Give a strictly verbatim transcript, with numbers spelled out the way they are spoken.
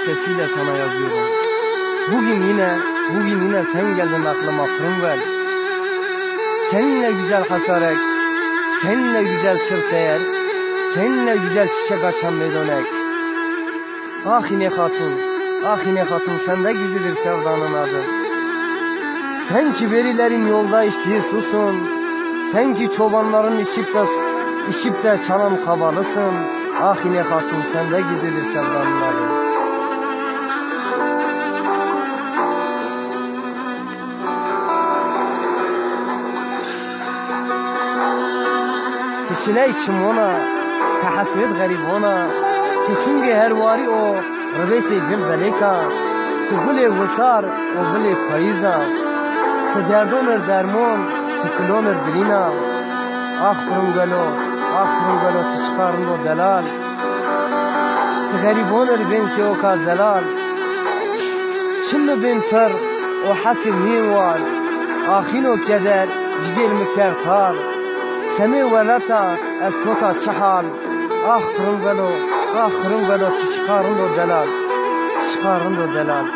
Sesiyle sana yazıyorum. Bugün yine, bugün yine sen geldin aklıma Pırıngöl. Seninle güzel hasarek, seninle güzel çırseyer, seninle güzel çiçek açan medonek. Ah Hine Hatun, ah Hine Hatun, sende gizlidir sevdanın adı. Sen ki verilerin yolda içtiği susun, sen ki çobanların içip de, içip de çalan kavalısın. Ah Hine Hatun, sende gizlidir sevdanın adı. Ti çiley çimona, ti hesret xerîbona, ti sungê her warî o, ribêsê gil belêka. Ti gulê wisar û gilê payîz a. Ti derdon ir dermon, ti kilon ir birîn a. Ax Pirûngelo, ax Pirûngelo, ti çiqa rind o delal. Ti xerîbon ir bên sêwka zelal. Çim mi bên pir û hesir nîyên war. Axîno keder, cigêr mi kerd tar. Semê welata ez kota çi hal. Ax Pirûngelo, ax Pirûngelo, ti çiqa rind o delal. Ti çiqa rind o delal.